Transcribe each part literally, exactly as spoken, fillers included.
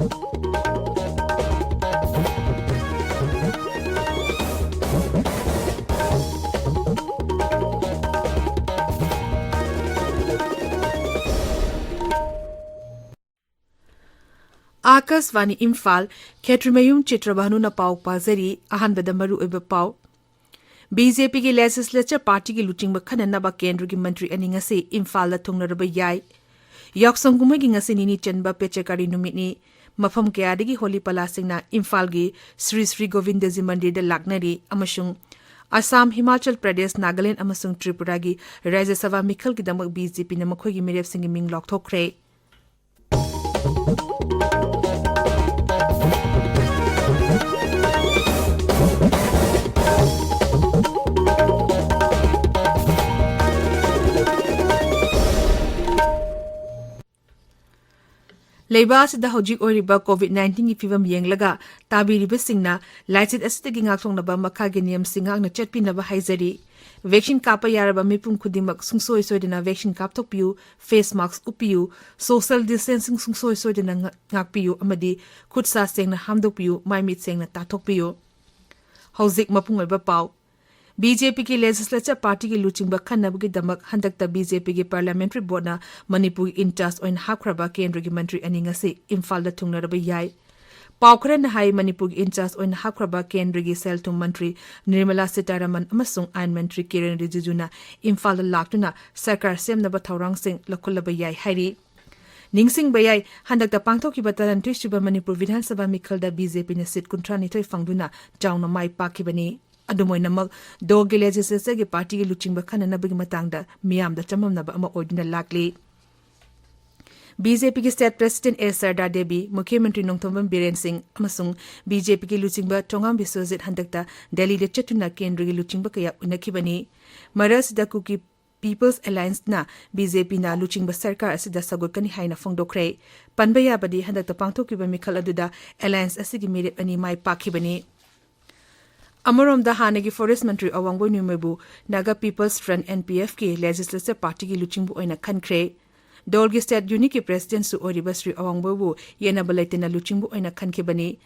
ꯑꯥꯀꯥꯁꯕꯥꯅꯤ ꯏꯝꯐꯥꯜ, ꯈꯦꯇ꯭ꯔꯤꯃꯌꯨꯝ ꯆꯤꯇ꯭ꯔꯚꯥꯅꯨꯅ ꯄꯥꯎ ꯄꯥꯖꯔꯤ꯫ ꯑꯍꯥꯟꯕꯗ ꯃꯔꯨꯑꯣꯏꯕ ꯄꯥꯎ꯫ ꯕꯤ ꯖꯦ ꯄꯤꯒꯤ ꯂꯦꯖꯤꯁꯂꯦꯆꯔ ꯄꯥꯔꯇꯤꯒꯤ ꯂꯨꯆꯤꯡꯕ ꯈꯟꯅꯅꯕ ꯀꯦꯟꯗ꯭ꯔꯒꯤ ꯃꯟꯇ꯭ꯔꯤ ꯑꯅꯤ ꯉꯁꯤ ꯏꯝꯐꯥꯜꯗ ꯊꯨꯡꯂꯔꯕ ꯌꯥꯏ꯫ ꯌꯥꯎꯁꯪ ꯀꯨꯝꯍꯩꯒꯤ ꯉꯁꯤ ꯅꯤꯅꯤ ꯆꯟꯕ ꯄꯦꯆꯀꯥꯔꯤ ꯅꯨꯃꯤꯠꯅꯤ꯫ ꯃꯐꯝ ꯀꯌꯥꯗꯒꯤ ꯍꯣꯂꯤ ꯄꯂꯥꯁꯤꯡꯅ ꯏꯝꯐꯥꯜꯒꯤ ꯁ꯭ꯔꯤ ꯁ꯭ꯔꯤ ꯒꯣꯕꯤꯟꯗꯖꯤ ꯃꯟꯗꯤꯔꯗ ꯂꯥꯛꯅꯔꯤ ꯑꯃꯁꯨꯡ ꯑꯁꯥꯝ, ꯍꯤꯃꯥꯆꯜ ꯄ꯭ꯔꯗꯦꯁ, ꯅꯥꯒꯥꯂꯦꯟ ꯑꯃꯁꯨꯡ ꯇ꯭ꯔꯤꯄꯨꯔꯥꯒꯤ ꯔꯥꯖ꯭ꯌ ꯁꯚꯥ ꯃꯤꯈꯜꯒꯤꯗꯃꯛ ꯕꯤ ꯖꯦ ꯄꯤꯅ ꯃꯈꯣꯏꯒꯤ ꯃꯤꯔꯦꯞꯁꯤꯡꯒꯤ ꯃꯤꯡ ꯂꯥꯎꯊꯣꯛꯈ꯭ꯔꯦ꯫ ꯂꯩꯕꯥꯛ ꯑꯁꯤꯗ ꯍꯧꯖꯤꯛ ꯑꯣꯏꯔꯤꯕ ꯀꯣꯚꯤꯗ ꯅꯥꯏꯟꯇꯤꯟꯒꯤ ꯐꯤꯕꯝ ꯌꯦꯡꯂꯒ ꯇꯥꯕꯤꯔꯤꯕꯁꯤꯡꯅ ꯂꯥꯏꯆꯠ ꯑꯁꯤꯗꯒꯤ ꯉꯥꯛꯊꯣꯛꯅꯕ ꯃꯈꯥꯒꯤ ꯅꯤꯌꯝꯁꯤꯡ ꯉꯥꯛꯅ ꯆꯠꯄꯤꯅꯕ ꯍꯥꯏꯖꯔꯤ꯫ ꯚꯦꯛꯁꯤꯟ ꯀꯥꯞꯄ ꯌꯥꯔꯕ ꯃꯤꯄꯨꯝ ꯈꯨꯗꯤꯡꯃꯛ ꯁꯨꯡꯁꯣꯏ ꯁꯣꯏꯗꯅ ꯚꯦꯛꯁꯤꯟ ꯀꯥꯞꯊꯣꯛꯄꯤꯌꯨ, ꯐꯦꯁ ꯃꯥꯁꯛ ꯎꯞꯄꯤꯌꯨ, ꯁꯣꯁꯤꯌꯦꯜ ꯗꯤꯁꯇꯦꯟꯁꯤꯡ ꯁꯨꯡꯁꯣꯏ ꯁꯣꯏꯗꯅ ꯉ-, ꯉꯥꯛꯄꯤꯌꯨ ꯑꯃꯗꯤ ꯈꯨꯠ ꯁꯥ ꯁꯦꯡꯅ ꯍꯥꯝꯗꯣꯛꯄꯤꯌꯨ, ꯃꯥꯏ ꯃꯤꯠ ꯁꯦꯡꯅ ꯇꯥꯊꯣꯛꯄꯤꯌꯨ꯫ ꯍꯧꯖꯤꯛ ꯃꯄꯨꯡ ꯑꯣꯏꯕ ꯄꯥꯎ꯫ ꯕꯤ ꯖꯦ ꯄꯤꯒꯤ ꯂꯦꯖꯤꯁꯂꯦꯆꯔ ꯄꯥꯔꯇꯤꯒꯤ ꯂꯨꯆꯤꯡꯕ ꯈꯟꯅꯕꯒꯤꯗꯃꯛ ꯍꯟꯗꯛꯇ ꯕꯤ ꯖꯦ ꯄꯤꯒꯤ ꯄꯥꯔꯂꯤꯌꯥꯃꯦꯟꯇꯔꯤ ꯕꯣꯔꯗꯅ ꯃꯅꯤꯄꯨꯔꯒꯤ ꯏꯟꯆꯥꯔꯖ ꯑꯣꯏꯅ ꯍꯥꯞꯈ꯭ꯔꯕ ꯀꯦꯟꯗ꯭ꯔꯒꯤ ꯃꯟꯇ꯭ꯔꯤ ꯑꯅꯤ ꯉꯁꯤ ꯏꯝꯐꯥꯜꯗ ꯊꯨꯡꯂꯔꯕ ꯌꯥꯏ꯫ ꯄꯥꯎ ꯈꯔꯅ ꯍꯥꯏ, ꯃꯅꯤꯄꯨꯔꯒꯤ ꯏꯟꯆꯥꯔꯖ ꯑꯣꯏꯅ ꯍꯥꯞꯈ꯭ꯔꯕ ꯀꯦꯟꯗ꯭ꯔꯒꯤ ꯁꯦꯜ ꯊꯨꯝ ꯃꯟꯇ꯭ꯔꯤ ꯅꯤꯔꯃꯂꯥ ꯁꯤꯇꯥꯔꯥꯃꯟ ꯑꯃꯁꯨꯡ ꯑꯥꯏꯟ ꯃꯟꯇ꯭ꯔꯤ ꯀꯤꯔꯟ ꯔꯤꯖꯤꯖꯨꯅ ꯏꯝꯐꯥꯜꯗ ꯂꯥꯛꯇꯨꯅ ꯁꯔꯀꯥꯔ ꯁꯦꯝꯅꯕ ꯊꯧꯔꯥꯡꯁꯤꯡ ꯂꯧꯈꯠꯂꯕ ꯌꯥꯏ ꯍꯥꯏꯔꯤ꯫ ꯅꯤꯡꯁꯤꯡꯕ ꯌꯥꯏ, ꯍꯟꯗꯛꯇ ꯄꯥꯡꯊꯣꯛꯈꯤꯕ ꯇꯔꯥꯅꯤꯊꯣꯏ ꯁꯨꯕ ꯃꯅꯤꯄꯨꯔ ꯕꯤꯙꯥꯟ ꯁꯚꯥ ꯃꯤꯈꯜꯗ ꯕꯤ ꯖꯦ ꯄꯤꯅ ꯁꯤꯠ ꯀꯨꯟꯊ꯭ꯔꯥ ꯅꯤꯊꯣꯏ ꯐꯪꯗꯨꯅ ꯆꯥꯎꯅ ꯃꯥꯏ ꯄꯥꯛꯈꯤꯕꯅꯤ꯫ ꯑꯗꯨꯝ ꯑꯣꯏꯅꯃꯛ, ꯗꯣꯜꯒꯤ ꯂꯦꯖꯤꯁꯂꯦꯆꯔꯒꯤ ꯄꯥꯔꯇꯤꯒꯤ ꯂꯨꯆꯤꯡꯕ ꯈꯟꯅꯅꯕꯒꯤ ꯃꯇꯥꯡꯗ ꯃꯤꯌꯥꯝꯗ ꯆꯃꯝꯅꯕ ꯑꯃ ꯑꯣꯏꯗꯨꯅ ꯂꯥꯛꯂꯤ꯫ ꯕꯤ ꯖꯦ ꯄꯤꯒꯤ ꯁ꯭ꯇꯦꯠ ꯄ꯭ꯔꯦꯁꯤꯗꯦꯟꯠ ꯑꯦꯁ ꯁꯔꯗꯥ ꯗꯦꯕꯤ, ꯃꯨꯈ꯭ꯌ ꯃꯟꯇ꯭ꯔꯤ ꯅꯣꯡꯊꯣꯝꯕꯝ ꯕꯤꯔꯦꯟ ꯁꯤꯡ ꯑꯃꯁꯨꯡ ꯕꯤ ꯖꯦ ꯄꯤꯒꯤ ꯂꯨꯆꯤꯡꯕ ꯊꯣꯉꯥꯝ ꯕꯤꯁ꯭ꯋꯖꯤꯠ ꯍꯟꯗꯛꯇ ꯗꯦꯜꯂꯤꯗ ꯆꯠꯇꯨꯅ ꯀꯦꯟꯗ꯭ꯔꯒꯤ ꯂꯨꯆꯤꯡꯕ ꯀꯌꯥ ꯎꯅꯈꯤꯕꯅꯤ꯫ ꯃꯔꯛ ꯑꯁꯤꯗ ꯀꯨꯀꯤ ꯄꯤꯄꯜꯁ ꯑꯦꯂꯥꯌꯟꯁꯅ ꯕꯤ ꯖꯦ ꯄꯤꯅ ꯂꯨꯆꯤꯡꯕ ꯁꯔꯀꯥꯔ ꯑꯁꯤꯗ ꯁꯧꯒꯠꯀꯅꯤ ꯍꯥꯏꯅ ꯐꯣꯡꯗꯣꯛꯈ꯭ꯔꯦ꯫ ꯄꯟꯕ ꯌꯥꯕꯗꯤ, ꯍꯟꯗꯛꯇ ꯄꯥꯡꯊꯣꯛꯈꯤꯕ ꯃꯤꯈꯜ ꯑꯗꯨꯗ ꯑꯦꯂꯥꯌꯟꯁ ꯑꯁꯤꯒꯤ ꯃꯤꯔꯦꯞ ꯑꯅꯤ ꯃꯥꯏ ꯄꯥꯛꯈꯤꯕꯅꯤ꯫ ꯑꯃꯔꯣꯝꯗ, ꯍꯥꯟꯅꯒꯤ ꯐꯣꯔꯦꯁ ꯃꯟꯇ꯭ꯔꯤ ꯑꯋꯥꯡꯕꯣꯏ ꯅꯣꯏꯃꯣꯏꯕꯨ Naga peoples front, N P ꯑꯦꯐꯀꯤ ꯂꯦꯖꯤꯁꯂꯦꯆꯔ ꯄꯥꯔꯇꯤꯒꯤ ꯂꯨꯆꯤꯡꯕ ꯑꯣꯏꯅ ꯈꯟꯈ꯭ꯔꯦ꯫ ꯗꯣꯜꯒꯤ ꯁ꯭ꯇꯦꯠ ꯌꯨꯅꯤꯠꯀꯤ ꯄ꯭ꯔꯦꯁꯤꯗꯦꯟꯠꯁꯨ ꯑꯣꯏꯔꯤꯕ ꯁ꯭ꯔꯤ ꯑꯋꯥꯡꯕꯣꯏꯕꯨ ꯌꯦꯟꯅꯕ ꯂꯩꯇꯅ ꯂꯨꯆꯤꯡꯕ ꯑꯣꯏꯅ ꯈꯟꯈꯤꯕꯅꯤ꯫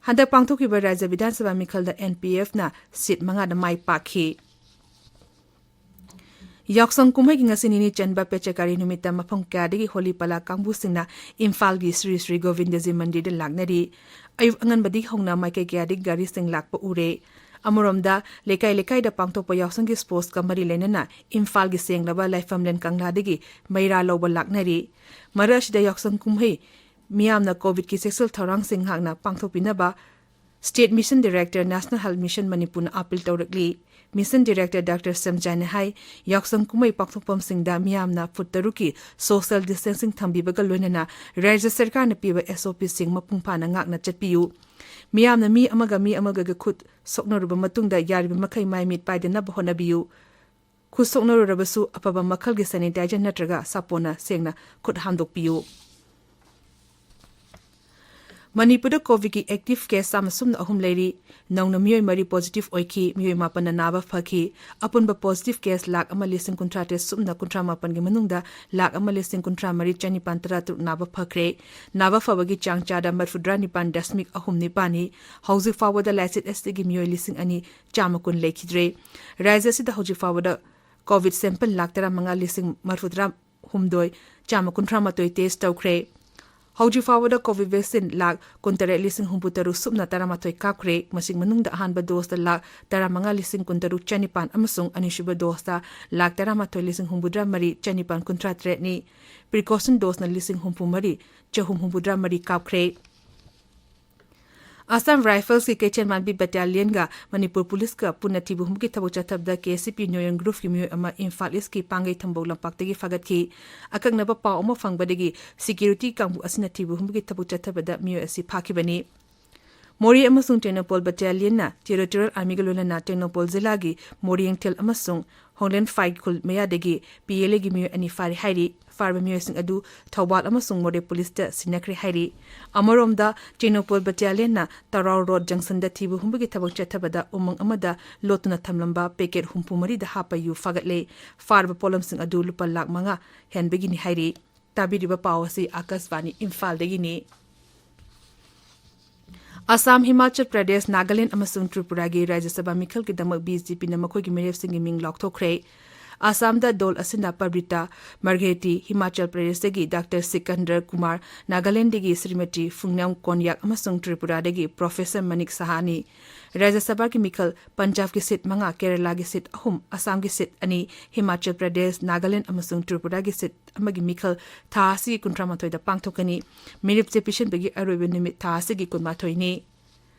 ꯍꯟꯗꯛ ꯄꯥꯡꯊꯣꯛꯈꯤꯕ ꯔꯥꯖ꯭ꯌ ꯕꯤꯙꯥꯟ ꯁꯚꯥ ꯃꯤꯈꯜꯗ ꯑꯦꯟ ꯄꯤ ꯑꯦꯐꯅ ꯁꯤꯠ ꯃꯉꯥꯗ ꯃꯥꯏ ꯄꯥꯛꯈꯤ꯫ ꯌꯥꯎꯁꯪ ꯀꯨꯝꯍꯩꯒꯤ ꯉꯁꯤ ꯅꯤꯅꯤ ꯆꯟꯕ ꯄꯦꯆꯀꯥꯔꯤ ꯅꯨꯃꯤꯠꯇ ꯃꯐꯝ ꯀꯌꯥꯗꯒꯤ ꯍꯣꯂꯤ ꯄꯂꯥ ꯀꯥꯡꯕꯨꯁꯤꯡꯅ ꯏꯝꯐꯥꯜꯒꯤ ꯁ꯭ꯔꯤ ꯁ꯭ꯔꯤ ꯒꯣꯕꯤꯟꯗꯖꯤ ꯃꯟꯗꯤꯔꯗ ꯂꯥꯛꯅꯔꯤ꯫ ꯑꯌꯨꯛ ꯑꯉꯟꯕꯗꯒꯤ ꯍꯧꯅ ꯃꯥꯏꯀꯩ ꯀꯌꯥꯗꯒꯤ ꯒꯥꯔꯤꯁꯤꯡ ꯂꯥꯛꯄ ꯎꯔꯦ꯫ ꯑꯃꯔꯣꯝꯗ, ꯂꯩꯀꯥꯏ ꯂꯩꯀꯥꯏꯗ ꯄꯥꯡꯊꯣꯛꯄ ꯌꯥꯎꯁꯪꯒꯤ ꯁ꯭ꯄꯣꯔꯠꯁꯀ ꯃꯔꯤ ꯂꯩꯅꯅ ꯏꯝꯐꯥꯜꯒꯤ ꯁꯦꯡꯂꯕ ꯂꯥꯏꯐꯝꯂꯦꯟ ꯀꯪꯂꯥꯗꯒꯤ ꯃꯩꯔꯥ ꯂꯧꯕ ꯂꯥꯛꯅꯔꯤ꯫ ꯃꯔꯛ ꯑꯁꯤꯗ ꯌꯥꯎꯁꯪ ꯀꯨꯝꯍꯩ ꯃꯤꯌꯥꯝꯅ ꯀꯣꯚꯤꯗꯀꯤ ꯆꯦꯛꯁꯤꯜ ꯊꯧꯔꯥꯡꯁꯤꯡ ꯉꯥꯛꯅ ꯄꯥꯡꯊꯣꯛꯄꯤꯅꯕ state mission director, national health mission ꯃꯅꯤꯄꯨꯔꯅ ꯑꯥꯄꯤꯜ ꯇꯧꯔꯛꯂꯤ꯫ ꯃꯤꯁꯟ ꯗꯤꯔꯦꯛꯇꯔ ꯗꯥꯛꯇꯔ ꯁꯦꯝꯖꯥꯏꯅ ꯍꯥꯏ, ꯌꯥꯎꯁꯪ ꯀꯨꯝꯍꯩ ꯄꯥꯡꯊꯣꯛꯐꯝꯁꯤꯡꯗ ꯃꯤꯌꯥꯝꯅ ꯐꯨꯠ ꯇꯔꯨꯛꯀꯤ ꯁꯣꯁꯤꯌꯦꯜ ꯗꯤꯁꯇꯦꯟꯁꯤꯡ ꯊꯝꯕꯤꯕꯒ ꯂꯣꯏꯅꯅ ꯔꯥꯖ꯭ꯌ ꯁꯔꯀꯥꯔꯅ ꯄꯤꯕ ꯑꯦꯁ ꯑꯣ ꯄꯤꯁꯤꯡ ꯃꯄꯨꯡ ꯐꯥꯅ ꯉꯥꯛꯅ ꯆꯠꯄꯤꯌꯨ꯫ ꯃꯤꯌꯥꯝꯅ ꯃꯤ ꯑꯃꯒ ꯃꯤ ꯑꯃꯒꯒ ꯈꯨꯠ ꯁꯣꯛꯅꯔꯨꯕ ꯃꯇꯨꯡꯗ ꯌꯥꯔꯤꯕ ꯃꯈꯩ ꯃꯥꯏ ꯃꯤꯠ ꯄꯥꯏꯗꯅꯕ ꯍꯣꯠꯅꯕꯤꯌꯨ꯫ ꯈꯨꯠ ꯁꯣꯛꯅꯔꯨꯔꯕꯁꯨ ꯑꯐꯕ ꯃꯈꯜꯒꯤ ꯁꯦꯅꯤꯇꯥꯏꯖꯔ ꯅꯠꯇ꯭ꯔꯒ ꯁꯥꯄꯣꯟꯅ ꯁꯦꯡꯅ ꯈꯨꯠ ꯍꯥꯝꯗꯣꯛꯄꯤꯌꯨ꯫ ꯃꯅꯤꯄꯨꯔꯗ ꯀꯣꯚꯤꯗꯀꯤ ꯑꯦꯛꯇꯤꯚ ꯀꯦꯁ ꯆꯥꯝꯃ ꯁꯨꯞꯅ ꯑꯍꯨꯝ ꯂꯩꯔꯤ꯫ ꯅꯧꯅ ꯃꯤꯑꯣꯏ ꯃꯔꯤ ꯄꯣꯖꯤꯇꯤꯚ ꯑꯣꯏꯈꯤ, ꯃꯤꯑꯣꯏ ꯃꯥꯄꯟꯅ ꯅꯥꯕ ꯐꯈꯤ꯫ ꯑꯄꯨꯟꯕ ꯄꯣꯖꯤꯇꯤꯚ ꯀꯦꯁ ꯂꯥꯈ ꯑꯃ ꯂꯤꯁꯤꯡ ꯀꯨꯟꯊ꯭ꯔꯥ ꯇꯔꯦꯠ ꯁꯨꯞꯅ ꯀꯨꯟꯊ꯭ꯔꯥ ꯃꯥꯄꯟꯒꯤ ꯃꯅꯨꯡꯗ ꯂꯥꯈ ꯑꯃ ꯂꯤꯁꯤꯡ ꯀꯨꯟꯊ꯭ꯔꯥ ꯃꯔꯤ ꯆꯅꯤꯄꯥꯟ ꯇꯔꯥ ꯇꯔꯨꯛ ꯅꯥꯕ ꯐꯈ꯭ꯔꯦ꯫ ꯅꯥꯕ ꯐꯕꯒꯤ ꯆꯥꯡ ꯆꯥꯗ ꯃꯔꯤꯐꯨꯇꯔꯥ ꯅꯤꯄꯥꯟ ꯗꯁꯃꯤꯛ ꯑꯍꯨꯝ ꯅꯤꯄꯥꯟꯅꯤ꯫ ꯍꯧꯖꯤꯛ ꯐꯥꯎꯕꯗ ꯂꯥꯏꯆꯠ ꯑꯁꯤꯒꯤ ꯃꯤꯑꯣꯏ ꯂꯤꯁꯤꯡ ꯑꯅꯤ ꯆꯥꯝꯃ ꯀꯨꯟ ꯂꯩꯈꯤꯗ꯭ꯔꯦ꯫ ꯔꯥꯖ꯭ꯌ ꯑꯁꯤꯗ ꯍꯧꯖꯤꯛ ꯐꯥꯎꯕꯗ ꯀꯣꯚꯤꯗ ꯁꯦꯝꯄꯜ ꯂꯥꯈ ꯇꯔꯥꯃꯉꯥ ꯂꯤꯁꯤꯡ ꯃꯔꯤꯐꯨꯇꯔꯥ ꯍꯨꯝꯗꯣꯏ ꯆꯥꯝꯃ ꯀꯨꯟꯊ꯭ꯔꯥ ꯃꯥꯊꯣꯏ ꯇꯦꯁ ꯇꯧꯈ꯭ꯔꯦ꯫ ꯍꯧꯖꯤꯛ ꯐꯥꯎꯕꯗ ꯀꯣꯚꯤꯚꯦꯛꯁꯤꯟ ꯂꯥꯈ ꯀꯨꯟꯇꯔꯦꯠ ꯂꯤꯁꯤꯡ ꯍꯨꯝꯐꯨ ꯇꯔꯨꯛ ꯁꯨꯞꯅ ꯇꯔꯥꯃꯥꯊꯣꯏ ꯀꯥꯞꯈ꯭ꯔꯦ꯫ ꯃꯁꯤꯒꯤ ꯃꯅꯨꯡꯗ ꯑꯍꯥꯟꯕ ꯗꯣꯁꯇ ꯂꯥꯈ ꯇꯔꯥꯃꯉꯥ ꯂꯤꯁꯤꯡ ꯀꯨꯟꯇꯔꯨꯛ ꯆꯅꯤꯄꯥꯟ ꯑꯃꯁꯨꯡ ꯑꯅꯤꯁꯨꯕ ꯗꯣꯁꯇ ꯂꯥꯈ ꯇꯔꯥꯃꯥꯊꯣꯏ ꯂꯤꯁꯤꯡ ꯍꯨꯝꯐꯨꯇꯔꯥ ꯃꯔꯤ ꯆꯅꯤꯄꯥꯟ ꯀꯨꯟꯊ꯭ꯔꯥ ꯇꯔꯦꯠꯅꯤ꯫ ꯄ꯭ꯔꯤꯀꯣꯁꯟ ꯗꯣꯁꯅ ꯂꯤꯁꯤꯡ ꯍꯨꯝꯐꯨ ꯃꯔꯤ ꯆꯍꯨꯝ ꯍꯨꯝꯐꯨꯇꯔꯥ ꯃꯔꯤ ꯀꯥꯞꯈ꯭ꯔꯦ꯫ ꯑꯁꯥꯝ ꯔꯥꯏꯐꯜꯁꯀꯤ ꯀꯩꯊꯦꯜꯃꯥꯟꯕꯤ ꯕꯦꯇꯥꯂꯤꯌꯟꯒ ꯃꯅꯤꯄꯨꯔ ꯄꯨꯂꯤꯁꯀ ꯄꯨꯟꯅ ꯊꯤꯕ ꯍꯨꯝꯕꯒꯤ ꯊꯕꯛ ꯆꯠꯊꯕꯗ ꯀꯦ ꯑꯦꯁ ꯁꯤ ꯄꯤ ꯅꯣꯌꯣꯟ ꯒ꯭ꯔꯨꯞꯀꯤ ꯃꯤꯑꯣꯏ ꯑꯃ ꯏꯝꯐꯥꯜ ꯏꯁꯀꯤ ꯄꯥꯡꯒꯩ ꯊꯝꯕꯧ ꯂꯝꯄꯥꯛꯇꯒꯤ ꯐꯥꯒꯠꯈꯤ꯫ ꯑꯀꯛꯅꯕ ꯄꯥꯎ ꯑꯃ ꯐꯪꯕꯗꯒꯤ ꯁꯦꯀ꯭ꯌꯨꯔꯤꯇꯤ ꯀꯥꯡꯕꯨ ꯑꯁꯤꯅ ꯊꯤꯕ ꯍꯨꯝꯕꯒꯤ ꯊꯕꯛ ꯆꯠꯊꯕꯗ ꯃꯤꯑꯣꯏ ꯑꯁꯤ ꯐꯥꯈꯤꯕꯅꯤ꯫ ꯃꯣꯔꯦ ꯑꯃꯁꯨꯡ ꯇꯦꯡꯅꯧꯄꯜ ꯕꯦꯇꯥꯂꯤꯌꯟꯅ ꯇꯦꯔꯤꯇꯣꯔꯤꯌꯦꯜ ꯑꯥꯔꯃꯤꯒ ꯂꯣꯏꯅꯅ ꯇꯦꯡꯅꯧꯄꯜ ꯖꯤꯂꯥꯒꯤ ꯃꯣꯔꯦꯡꯊꯦꯜ ꯑꯃꯁꯨꯡ ꯍꯣꯡꯂꯦꯟ ꯐꯥꯏꯈꯨꯜ ꯃꯌꯥꯗꯒꯤ ꯄꯤ ꯑꯦꯜ ꯑꯦꯒꯤ ꯃꯤꯑꯣꯏ ꯑꯅꯤ ꯐꯥꯔꯦ ꯍꯥꯏꯔꯤ꯫ ꯐꯥꯔꯕ ꯃꯤꯑꯣꯏꯁꯤꯡ ꯑꯗꯨ ꯊꯧꯕꯥꯜ ꯑꯃꯁꯨꯡ ꯃꯣꯔꯦ ꯄꯨꯂꯤꯁꯇ ꯁꯤꯟꯅꯈ꯭ꯔꯦ ꯍꯥꯏꯔꯤ꯫ ꯑꯃꯔꯣꯝꯗ, ꯆꯦꯅꯨꯄꯨꯜ ꯕꯠꯇꯥꯂꯤꯌꯟꯅ ꯇꯔꯥꯎ ꯔꯣꯗ ꯖꯪꯁꯟꯗ ꯊꯤꯕ ꯍꯨꯝꯕꯒꯤ ꯊꯕꯛ ꯆꯠꯊꯕꯗ ꯎꯃꯪ ꯑꯃꯗ ꯂꯣꯠꯇꯨꯅ ꯊꯝꯂꯝꯕ ꯄꯦꯀꯦꯠ ꯍꯨꯝꯐꯨ ꯃꯔꯤꯗ ꯍꯥꯞꯄ ꯌꯨ ꯐꯥꯒꯠꯂꯦ꯫ ꯐꯥꯔꯕ ꯄꯣꯠꯂꯝꯁꯤꯡ ꯑꯗꯨ ꯂꯨꯄꯥ ꯂꯥꯈ ꯃꯉꯥ ꯍꯦꯟꯕꯒꯤꯅꯤ ꯍꯥꯏꯔꯤ꯫ ꯇꯥꯕꯤꯔꯤꯕ ꯄꯥꯎ ꯑꯁꯤ ꯑꯥꯀꯥꯁꯕꯥꯅꯤ ꯏꯝꯐꯥꯜꯗꯒꯤꯅꯤ꯫ ꯑꯁꯥꯝ, ꯍꯤꯃꯥꯆꯜ ꯄ꯭ꯔꯗꯦꯁ, ꯅꯥꯒꯥꯂꯦꯟꯗ ꯑꯃꯁꯨꯡ ꯇ꯭ꯔꯤꯄꯨꯔꯥꯒꯤ ꯔꯥꯖ꯭ꯌ ꯁꯚꯥ ꯃꯤꯈꯜꯒꯤꯗꯃꯛ ꯕꯤ ꯖꯦ ꯄꯤꯅ ꯃꯈꯣꯏꯒꯤ ꯃꯤꯔꯦꯞꯁꯤꯡꯒꯤ ꯃꯤꯡ ꯂꯥꯎꯊꯣꯛꯈ꯭ꯔꯦ꯫ ꯑꯁꯥꯝꯗ ꯗꯣꯜ ꯑꯁꯤꯅ ꯄꯕ꯭ꯔꯤꯇꯥ ꯃꯔꯘꯦꯇꯤ, ꯍꯤꯃꯥꯆꯜ ꯄ꯭ꯔꯗꯦꯁꯇꯒꯤ ꯗꯥꯛꯇꯔ ꯁꯤꯀꯟꯗꯔ ꯀꯨꯃꯥꯔ, ꯅꯥꯒꯥꯂꯦꯟꯗꯒꯤ ꯁ꯭ꯔꯤꯃꯇꯤ ꯐꯨꯡꯅꯝ ꯀꯣꯟꯌꯥꯛ ꯑꯃꯁꯨꯡ ꯇ꯭ꯔꯤꯄꯨꯔꯥꯗꯒꯤ ꯄ꯭ꯔꯣꯐꯦꯁꯔ ꯃꯅꯤꯛ ꯁꯍꯥꯅꯤ꯫ ꯔꯥꯖ꯭ꯌ ꯁꯚꯥꯒꯤ ꯃꯤꯈꯜ ꯄꯟꯖꯥꯕꯀꯤ ꯁꯤꯠ ꯃꯉꯥ, ꯀꯦꯔꯂꯥꯒꯤ ꯁꯤꯠ ꯑꯍꯨꯝ, ꯑꯁꯥꯝꯒꯤ ꯁꯤꯠ ꯑꯅꯤ, ꯍꯤꯃꯥꯆꯜ ꯄ꯭ꯔꯗꯦꯁ, ꯅꯥꯒꯥꯂꯦꯟꯗ ꯑꯃꯁꯨꯡ ꯇ꯭ꯔꯤꯄꯨꯔꯥꯒꯤ ꯁꯤꯠ ꯑꯃꯒꯤ ꯃꯤꯈꯜ ꯊꯥ ꯑꯁꯤꯒꯤ ꯀꯨꯟꯊ꯭ꯔꯥ ꯃꯥꯊꯣꯏꯗ ꯄꯥꯡꯊꯣꯛꯀꯅꯤ꯫ ꯃꯤꯔꯦꯞ ꯆꯦ ꯄꯤꯁꯤꯟꯕꯒꯤ ꯑꯔꯣꯏꯕ ꯅꯨꯃꯤꯠ ꯊꯥ ꯑꯁꯤꯒꯤ ꯀꯨꯟꯃꯥꯊꯣꯏꯅꯤ꯫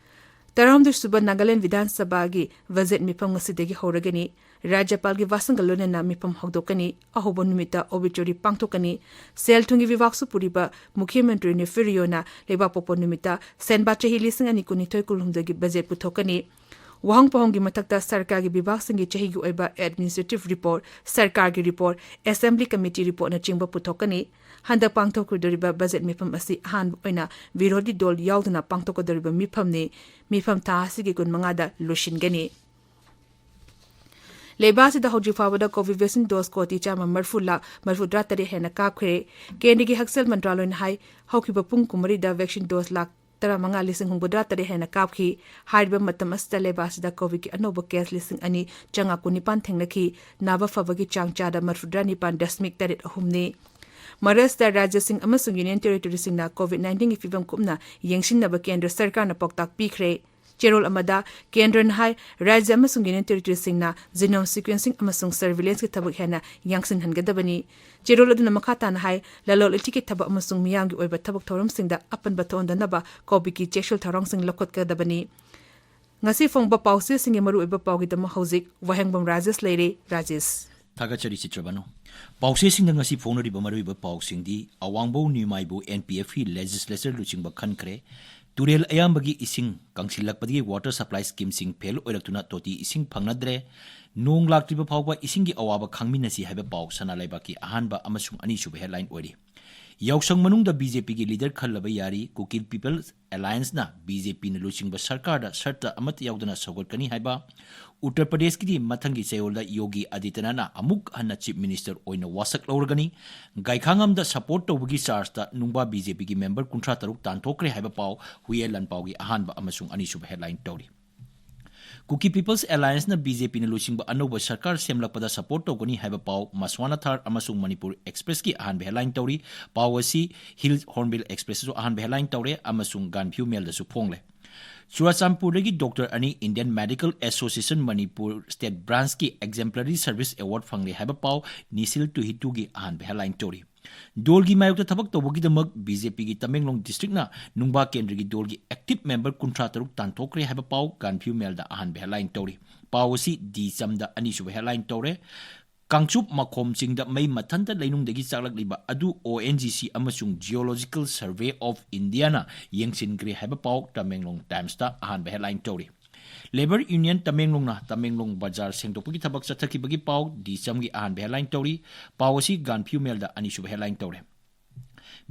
ꯇꯔꯥꯍꯨꯝꯗꯣꯏ ꯁꯨꯕ ꯅꯥꯒꯥꯂꯦꯟꯗ ꯕꯤꯙꯥꯟ ꯁꯚꯥꯒꯤ ꯕꯖꯦꯠ ꯃꯤꯐꯝ ꯉꯁꯤꯗꯒꯤ ꯍꯧꯔꯒꯅꯤ꯫ ꯔꯥꯖ꯭ꯌꯄꯥꯜꯒꯤ ꯚꯥꯁꯟꯒ ꯂꯣꯏꯅꯅ ꯃꯤꯐꯝ ꯍꯧꯗꯣꯛꯀꯅꯤ꯫ ꯑꯍꯧꯕ ꯅꯨꯃꯤꯠꯇ ꯑꯣꯕꯤꯇꯣꯔꯤ ꯄꯥꯡꯊꯣꯛꯀꯅꯤ꯫ ꯁꯦꯜ ꯊꯨꯝꯒꯤ ꯕꯤꯚꯥꯒꯁꯨ ꯄꯨꯔꯤꯕ ꯃꯨꯈ꯭ꯌ ꯃꯟꯇ꯭ꯔꯤ ꯅꯦꯐꯤꯎ ꯔꯤꯑꯣꯅ ꯂꯩꯕꯥꯛꯄꯣꯛꯄ ꯅꯨꯃꯤꯠꯇ ꯁꯦꯟꯕꯥ ꯆꯍꯤ ꯂꯤꯁꯤꯡ ꯑꯅꯤ ꯀꯨꯟꯅꯤꯊꯣꯏ ꯀꯨꯟꯍꯨꯝꯗꯣꯏꯒꯤ ꯕꯖꯦꯠ ꯄꯨꯊꯣꯛꯀꯅꯤ꯫ ꯋꯥꯍꯪ ꯄꯥꯎꯍꯪꯒꯤ ꯃꯊꯛꯇ ꯁꯔꯀꯥꯔꯒꯤ ꯕꯤꯚꯥꯒꯁꯤꯡꯒꯤ ꯆꯍꯤꯒꯤ ꯑꯣꯏꯕ ꯑꯦꯗꯃꯤꯅꯤꯁꯇ꯭ꯔꯦꯇꯤꯚ ꯔꯤꯄꯣꯔꯠ, ꯁꯔꯀꯥꯔꯒꯤ ꯔꯤꯄꯣꯔꯠ, ꯑꯦꯁꯦꯝꯕ꯭ꯂꯤ ꯀꯃꯤꯇꯤ ꯔꯤꯄꯣꯔꯠꯅꯆꯤꯡꯕ ꯄꯨꯊꯣꯛꯀꯅꯤ꯫ ꯍꯟꯗꯛ ꯄꯥꯡꯊꯣꯛꯀꯗꯧꯔꯤꯕ ꯕꯖꯦꯠ ꯃꯤꯐꯝ ꯑꯁꯤ ꯑꯍꯥꯟꯕ ꯑꯣꯏꯅ ꯕꯤꯔꯣꯙꯤ ꯗꯣꯜ ꯌꯥꯎꯗꯅ ꯄꯥꯡꯊꯣꯛꯀꯗꯧꯔꯤꯕ ꯃꯤꯐꯝꯅꯤ꯫ ꯃꯤꯐꯝ ꯊꯥ ꯑꯁꯤꯒꯤ ꯀꯨꯟꯃꯉꯥꯗ ꯂꯣꯏꯁꯤꯟꯒꯅꯤ꯫ ꯂꯩꯕꯥꯛ ꯑꯁꯤꯗ ꯍꯧꯖꯤꯛ ꯐꯥꯎꯕꯗ ꯀꯣꯚꯤꯚꯦꯛꯁꯤꯟ ꯗꯣꯁ ꯀꯣꯇꯤ ꯆꯥꯝꯃ ꯃꯔꯤꯐꯨ ꯂꯥꯈ ꯃꯔꯤꯐꯨꯇꯔꯥ ꯇꯔꯦꯠ ꯍꯦꯟꯅ ꯀꯥꯞꯈ꯭ꯔꯦ꯫ ꯀꯦꯟꯗ꯭ꯔꯒꯤ ꯍꯛꯁꯦꯜ ꯃꯟꯇ꯭ꯔꯥꯂꯣꯏꯅ ꯍꯥꯏ, ꯍꯧꯈꯤꯕ ꯄꯨꯡ ꯀꯨꯟꯃꯔꯤꯗ ꯚꯦꯛꯁꯤꯟ ꯗꯣꯁ ꯂꯥꯈ ꯇꯔꯥꯃꯉꯥ ꯂꯤꯁꯤꯡ ꯍꯨꯝꯐꯨꯇꯔꯥ ꯇꯔꯦꯠ ꯍꯦꯟꯅ ꯀꯥꯞꯈꯤ꯫ ꯍꯥꯏꯔꯤꯕ ꯃꯇꯝ ꯑꯁꯤꯗ ꯂꯩꯕꯥꯛ ꯑꯁꯤꯗ ꯀꯣꯚꯤꯗꯀꯤ ꯑꯅꯧꯕ ꯀꯦꯁ ꯂꯤꯁꯤꯡ ꯑꯅꯤ ꯆꯥꯝꯃꯉꯥ ꯀꯨꯟꯅꯤꯄꯥꯟ ꯊꯦꯡꯅꯈꯤ꯫ ꯅꯥꯕ ꯐꯕꯒꯤ ꯆꯥꯡ ꯆꯥꯗ ꯃꯔꯤꯐꯨꯇꯔꯥ ꯅꯤꯄꯥꯟ ꯗꯁꯃꯤꯛ ꯇꯔꯦꯠ ꯑꯍꯨꯝꯅꯤ꯫ ꯃꯔꯛꯁꯤꯗ ꯔꯥꯖ꯭ꯌꯁꯤꯡ ꯑꯃꯁꯨꯡ ꯌꯨꯅꯤꯌꯟ ꯇꯦꯔꯤꯇꯣꯔꯤꯁꯤꯡꯅ ꯀꯣꯚꯤꯗ ꯅꯥꯏꯟꯇꯤꯟꯒꯤ ꯐꯤꯕꯝ ꯀꯨꯞꯅ ꯌꯦꯡꯁꯤꯟꯅꯕ ꯀꯦꯟꯗ꯭ꯔ ꯁꯔꯀꯥꯔꯅ ꯄꯥꯎꯇꯥꯛ ꯄꯤꯈ꯭ꯔꯦ꯫ ꯆꯦꯔꯣꯜ ꯑꯃꯗ ꯀꯦꯟꯗ꯭ꯔꯅ ꯍꯥꯏ, ꯔꯥꯖ꯭ꯌ ꯑꯃꯁꯨꯡ ꯌꯨꯅꯤꯌꯟ ꯇꯦꯔꯤꯇꯣꯔꯤꯁꯤꯡꯅ genome sequencing ꯑꯃꯁꯨꯡ surveillanceꯀꯤ ꯊꯕꯛ ꯍꯦꯟꯅ ꯌꯥꯡꯁꯤꯟꯍꯟꯒꯗꯕꯅꯤ꯫ ꯆꯦꯔꯣꯜ ꯑꯗꯨꯅ ꯃꯈꯥ ꯇꯥꯅ ꯍꯥꯏ, ꯂꯂꯣꯟ ꯏꯇꯤꯛꯀꯤ ꯊꯕꯛ ꯑꯃꯁꯨꯡ ꯃꯤꯌꯥꯝꯒꯤ ꯑꯣꯏꯕ ꯊꯕꯛ ꯊꯧꯔꯝꯁꯤꯡꯗ ꯑꯄꯟꯕ ꯊꯣꯛꯍꯟꯗꯅꯕ ꯀꯣꯚꯤꯗꯀꯤ ꯆꯦꯛꯁꯤꯜ ꯊꯧꯔꯥꯡꯁꯤꯡ ꯂꯧꯈꯠꯀꯗꯕꯅꯤ꯫ ꯉꯁꯤ ꯐꯣꯡꯕ ꯄꯥꯎꯆꯦꯁꯤꯡꯒꯤ ꯃꯔꯨꯑꯣꯏꯕ ꯄꯥꯎꯒꯤꯗꯃꯛ ꯍꯧꯖꯤꯛ ꯋꯥꯍꯦꯡꯕꯝ ꯔꯥꯖꯦꯁ ꯂꯩꯔꯦ꯫ ꯔꯥꯖꯦꯁ꯫ ꯊꯥꯒꯠꯆꯔꯤ ꯆꯤꯇ꯭ꯔꯕꯥꯅꯨ꯫ ꯄꯥꯎꯆꯦꯁꯤꯡꯗ ꯉꯁꯤ ꯐꯣꯡꯅꯔꯤꯕ ꯃꯔꯨꯑꯣꯏꯕ ꯄꯥꯎꯁꯤꯡꯗꯤ: ꯑꯋꯥꯡꯕꯧ ꯅ꯭ꯌꯨꯃꯥꯏꯕꯨ ꯑꯦꯟ ꯄꯤ ꯑꯦꯐꯀꯤ legislature ꯂꯨꯆꯤꯡꯕ ꯈꯟꯈ꯭ꯔꯦ꯫ ꯇꯨꯔꯦꯜ ꯑꯌꯥꯝꯕꯒꯤ ꯏꯁꯤꯡ ꯀꯪꯁꯤꯜꯂꯛꯄꯗꯒꯤ water supply schemeꯁꯤꯡ fail ꯑꯣꯏꯔꯛꯇꯨꯅ ꯇꯣꯇꯤ ꯏꯁꯤꯡ ꯐꯪꯅꯗ꯭ꯔꯦ꯫ ꯅꯣꯡ ꯂꯥꯛꯇ꯭ꯔꯤꯕ ꯐꯥꯎꯕ ꯏꯁꯤꯡꯒꯤ ꯑꯋꯥꯕ ꯈꯪꯃꯤꯟꯅꯁꯤ ꯍꯥꯏꯕ ꯄꯥꯎ ꯁꯅꯥ ꯂꯩꯕꯥꯛꯀꯤ ꯑꯍꯥꯟꯕ ꯑꯃꯁꯨꯡ ꯑꯅꯤꯁꯨꯕ headline ꯑꯣꯏꯔꯤ꯫ ꯌꯥꯎꯁꯪ ꯃꯅꯨꯡꯗ BJPꯒꯤ leader ꯈꯜꯂꯕ ꯌꯥꯔꯤ꯫ Kuki People's Allianceꯅ BJPꯅ ꯂꯨꯆꯤꯡꯕ ꯁꯔꯀꯥꯔꯗ ꯁꯔꯇ ꯑꯃꯠꯇ ꯌꯥꯎꯗꯅ ꯁꯧꯒꯠꯀꯅꯤ ꯍꯥꯏꯕ꯫ ꯎꯠꯇꯔ ꯄ꯭ꯔꯗꯦꯁꯀꯤꯗꯤ ꯃꯊꯪꯒꯤ ꯆꯌꯣꯜꯗ ꯌꯣꯒꯤ ꯑꯥꯗꯤꯇ꯭ꯌꯅꯥꯊꯅ ꯑꯃꯨꯛ ꯍꯟꯅ Chief Minister ꯑꯣꯏꯅ ꯋꯥꯁꯛ ꯂꯧꯔꯒꯅꯤ꯫ ꯒꯥꯏꯈꯥꯉꯝꯗ support ꯇꯧꯕꯒꯤ chargeꯇ ꯅꯨꯡꯕꯥ BJPꯒꯤ member ꯀꯨꯟꯊ꯭ꯔꯥ ꯇꯔꯨꯛ ꯇꯥꯟꯊꯣꯛꯈ꯭ꯔꯦ ꯍꯥꯏꯕ ꯄꯥꯎ ꯍꯨꯏꯌꯦꯟ ꯂꯥꯟꯄꯥꯎꯒꯤ ꯑꯍꯥꯟꯕ ꯑꯃꯁꯨꯡ ꯑꯅꯤꯁꯨꯕ headline ꯇꯧꯔꯤ꯫ Kuki People's Allianceꯅ BJPꯅ ꯂꯨꯆꯤꯡꯕ ꯑꯅꯧꯕ ꯁꯔꯀꯥꯔ ꯁꯦꯝꯂꯛꯄꯗ support ꯇꯧꯒꯅꯤ ꯍꯥꯏꯕ ꯄꯥꯎ ꯃꯁ꯭ꯋꯥꯅꯥꯊꯥꯔ ꯑꯃꯁꯨꯡ ꯃꯅꯤꯄꯨꯔ Expressꯀꯤ ꯑꯍꯥꯟꯕ headline ꯇꯧꯔꯤ꯫ ꯄꯥꯎ ꯑꯁꯤ Hills Hornbill Expressꯁꯨ ꯑꯍꯥꯟꯕ headline ꯇꯧꯔꯦ ꯑꯃꯁꯨꯡ ꯒꯥꯟꯐꯤꯌꯨ ꯃꯦꯜꯗꯁꯨ ꯐꯣꯡꯂꯦ꯫ ꯆꯨꯔꯥꯆꯥꯟꯄꯨꯔꯗꯒꯤ ꯗꯣꯛꯇꯔ ꯑꯅꯤ Indian Medical Association Manipur State Branchꯀꯤ Exemplary Service Award ꯐꯪꯂꯦ ꯍꯥꯏꯕ ꯄꯥꯎ ꯅꯤꯁꯤꯜ ꯇꯨꯍꯤꯇꯨꯒꯤ ꯑꯍꯥꯟꯕ headline ꯇꯧꯔꯤ꯫ ꯗꯣꯜꯒꯤ ꯃꯥꯌꯣꯛꯇ ꯊꯕꯛ ꯇꯧꯕꯒꯤꯗꯃꯛ BJPꯒꯤ ꯇꯃꯦꯡꯂꯣꯡ districtꯅ ꯅꯨꯡꯕꯥ ꯀꯦꯟꯗ꯭ꯔꯒꯤ ꯗꯣꯜꯒꯤ active member ꯀꯨꯟꯊ꯭ꯔꯥ ꯇꯔꯨꯛ ꯇꯥꯟꯊꯣꯛꯈ꯭ꯔꯦ ꯍꯥꯏꯕ ꯄꯥꯎ ꯒꯥꯟꯐꯤꯌꯨ ꯃꯦꯜꯗ ꯑꯍꯥꯟꯕ headline ꯇꯧꯔꯤ꯫ ꯄꯥꯎ ꯑꯁꯤ ꯗꯤ ꯆꯝꯗ ꯑꯅꯤꯁꯨꯕ headline ꯇꯧꯔꯦ꯫ ꯀꯥꯡꯆꯨꯞ ꯃꯈꯣꯝꯁꯤꯡꯗ ꯃꯩ ꯃꯊꯟꯇ ꯂꯩꯅꯨꯡꯗꯒꯤ ꯆꯥꯛꯂꯛꯂꯤꯕ ꯑꯗꯨ ONGC ꯑꯃꯁꯨꯡ Geological Survey of Indiaꯅ ꯌꯦꯡꯁꯤꯟꯈ꯭ꯔꯦ ꯍꯥꯏꯕ ꯄꯥꯎ ꯇꯃꯦꯡꯂꯣꯡ Timesꯇ ꯑꯍꯥꯟꯕ headline ꯇꯧꯔꯤ꯫ Labour Union ꯇꯃꯦꯡꯂꯣꯡꯅ ꯇꯃꯦꯡꯂꯣꯡ ꯕꯖꯥꯔ ꯁꯦꯡꯗꯣꯛꯄꯒꯤ ꯊꯕꯛ ꯆꯠꯊꯈꯤꯕꯒꯤ ꯄꯥꯎ ꯗꯤ ꯆꯝꯒꯤ ꯑꯍꯥꯟꯕ headline ꯇꯧꯔꯤ꯫ ꯄꯥꯎ ꯑꯁꯤ ꯒꯥꯟꯐꯤꯌꯨ ꯃꯦꯜꯗ ꯑꯅꯤꯁꯨꯕ headline ꯇꯧꯔꯦ꯫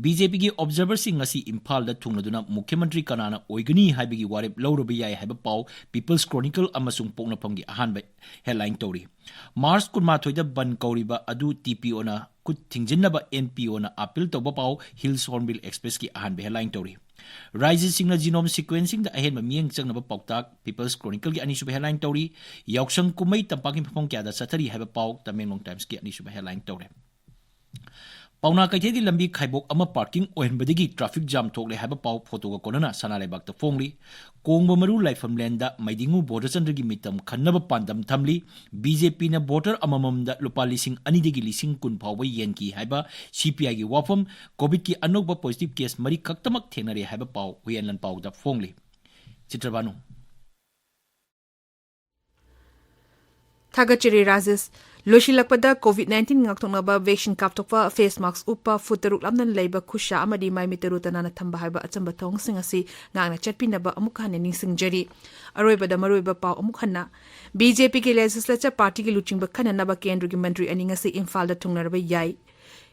BJPꯒꯤ observerꯁꯤꯡ ꯉꯁꯤ ꯏꯝꯐꯥꯜꯗ ꯊꯨꯡꯂꯗꯨꯅ ꯃꯨꯈ꯭ꯌ ꯃꯟꯇ꯭ꯔꯤ ꯀꯅꯥꯅ ꯑꯣꯏꯒꯅꯤ ꯍꯥꯏꯕꯒꯤ ꯋꯥꯔꯦꯞ ꯂꯧꯔꯨꯕ ꯌꯥꯏ ꯍꯥꯏꯕ ꯄꯥꯎ People's Chronicle ꯑꯃꯁꯨꯡ ꯄꯣꯛꯅꯐꯝꯒꯤ ꯑꯍꯥꯟꯕ headline ꯇꯧꯔꯤ꯫ ꯃꯥꯔꯆ ꯀꯨꯟꯃꯥꯊꯣꯏꯗ ꯕꯟ ꯀꯧꯔꯤꯕ ꯑꯗꯨ TPOꯅ ꯈꯨꯠ ꯊꯤꯡꯖꯤꯟꯅꯕ NPOꯅ appeal ꯇꯧꯕ ꯄꯥꯎ Hills Hornbill Expressꯀꯤ ꯑꯍꯥꯟꯕ headline ꯇꯧꯔꯤ꯫ ꯔꯥꯏꯖ꯭ꯌꯁꯤꯡꯅ genome sequencingꯗ ꯑꯍꯦꯟꯕ ꯃꯤꯠꯌꯦꯡ ꯆꯪꯅꯕ ꯄꯥꯎꯇꯥꯛ People's Chronicleꯒꯤ ꯑꯅꯤꯁꯨꯕ headline ꯇꯧꯔꯤ꯫ ꯌꯥꯎꯁꯪ ꯀꯨꯝꯍꯩ ꯇꯝꯄꯥꯛꯀꯤ ꯃꯐꯝ ꯀꯌꯥꯗ ꯆꯠꯊꯔꯤ ꯍꯥꯏꯕ ꯄꯥꯎ ꯇꯃꯦꯡꯂꯣꯡ Timesꯀꯤ ꯑꯅꯤꯁꯨꯕ headline ꯇꯧꯔꯦ꯫ ꯄꯥꯎꯅꯥ ꯀꯩꯊꯦꯜꯒꯤ ꯂꯝꯕꯤ ꯈꯥꯏꯕꯣꯛ ꯑꯃ parking ꯑꯣꯏꯍꯟꯕꯗꯒꯤ traffic jam ꯊꯣꯛꯂꯦ ꯍꯥꯏꯕ ꯄꯥꯎ ꯐꯣꯇꯣꯒ ꯀꯣꯟꯅꯅ ꯁꯅꯥ ꯂꯩꯕꯥꯛꯇ ꯐꯣꯡꯂꯤ꯫ ꯀꯣꯡꯕ ꯃꯔꯨ ꯂꯥꯏꯐꯝ ꯂꯦꯟꯗ ꯃꯩꯗꯤꯡꯉꯨ ꯕꯣꯙꯆꯟꯗ꯭ꯔꯒꯤ ꯃꯤꯇꯝ ꯈꯟꯅꯕ ꯄꯥꯟꯗꯝ ꯊꯝꯂꯤ꯫ BJPꯅ voter ꯑꯃꯃꯝꯗ ꯂꯨꯄꯥ ꯂꯤꯁꯤꯡ ꯑꯅꯤꯗꯒꯤ ꯂꯤꯁꯤꯡ ꯀꯨꯟ ꯐꯥꯎꯕ ꯌꯦꯟꯈꯤ ꯍꯥꯏꯕ CPIꯒꯤ ꯋꯥꯐꯝ꯫ COVIDꯀꯤ ꯑꯅꯧꯕ positive case ꯃꯔꯤ ꯈꯛꯇꯃꯛ ꯊꯦꯡꯅꯔꯦ ꯍꯥꯏꯕ ꯄꯥꯎ ꯍꯨꯏꯌꯦꯟ ꯂꯥꯟꯄꯥꯎꯗ ꯐꯣꯡꯂꯤ꯫ ꯆꯤꯇ꯭ꯔꯕꯥꯅꯨ꯫ ꯊꯥꯒꯠꯆꯔꯤ ꯔꯥꯖꯦꯁ꯫ ꯂꯣꯏꯁꯤꯜꯂꯛꯄꯗ, COVID nineteen ꯉꯥꯛꯊꯣꯛꯅꯕ vaccine ꯀꯥꯞꯊꯣꯛꯄ, face mask ꯎꯞꯄ, ꯐꯨꯠ ꯇꯔꯨꯛ ꯂꯥꯞꯅ ꯂꯩꯕ, ꯈꯨꯠꯁꯥ ꯑꯃꯗꯤ ꯃꯥꯏ ꯃꯤꯠ ꯇꯔꯨ ꯇꯅꯥꯟꯅ ꯊꯝꯕ ꯍꯥꯏꯕ ꯑꯆꯝꯕ ꯊꯧꯑꯣꯡꯁꯤꯡ ꯑꯁꯤ ꯉꯥꯛꯅ ꯆꯠꯄꯤꯅꯕ ꯑꯃꯨꯛ ꯍꯟꯅ ꯅꯤꯡꯁꯤꯡꯖꯔꯤ꯫ ꯑꯔꯣꯏꯕꯗ ꯃꯔꯨꯑꯣꯏꯕ ꯄꯥꯎ ꯑꯃꯨꯛ ꯍꯟꯅ꯫ BJPꯒꯤ legislature partyꯒꯤ ꯂꯨꯆꯤꯡꯕ ꯈꯟꯅꯅꯕ ꯀꯦꯟꯗ꯭ꯔꯒꯤ ꯃꯟꯇ꯭ꯔꯤ ꯑꯅꯤ ꯉꯁꯤ ꯏꯝꯐꯥꯜꯗ ꯊꯨꯡꯅꯔꯕ ꯌꯥꯏ꯫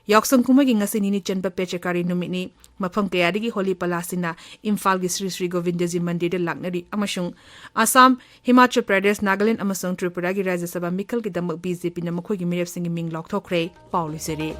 ꯌꯥꯎꯁꯪ ꯀꯨꯝꯍꯩꯒꯤ ꯉꯁꯤ ꯅꯤꯅꯤ ꯆꯟꯕ ꯄꯦꯆꯀꯥꯔꯤ ꯅꯨꯃꯤꯠꯅꯤ꯫ ꯃꯐꯝ ꯀꯌꯥꯗꯒꯤ ꯍꯣꯂꯤ ꯄꯂꯥꯁꯤꯡꯅ ꯏꯝꯐꯥꯜꯒꯤ ꯁ꯭ꯔꯤ ꯁ꯭ꯔꯤ ꯒꯣꯕꯤꯟꯗꯖꯤ ꯃꯟꯗꯤꯔꯗ ꯂꯥꯛꯅꯔꯤ ꯑꯃꯁꯨꯡ ꯑꯁꯥꯝ, ꯍꯤꯃꯥꯆꯜ ꯄ꯭ꯔꯗꯦꯁ, ꯅꯥꯒꯥꯂꯦꯟ ꯑꯃꯁꯨꯡ ꯇ꯭ꯔꯤꯄꯨꯔꯥꯒꯤ ꯔꯥꯖ꯭ꯌ ꯁꯚꯥ ꯃꯤꯈꯜꯒꯤꯗꯃꯛ BJPꯅ ꯃꯈꯣꯏꯒꯤ ꯃꯤꯔꯦꯞꯁꯤꯡꯒꯤ ꯃꯤꯡ ꯂꯥꯎꯊꯣꯛꯈ꯭ꯔꯦ꯫ ꯄꯥꯎ ꯂꯣꯏꯖꯔꯦ꯫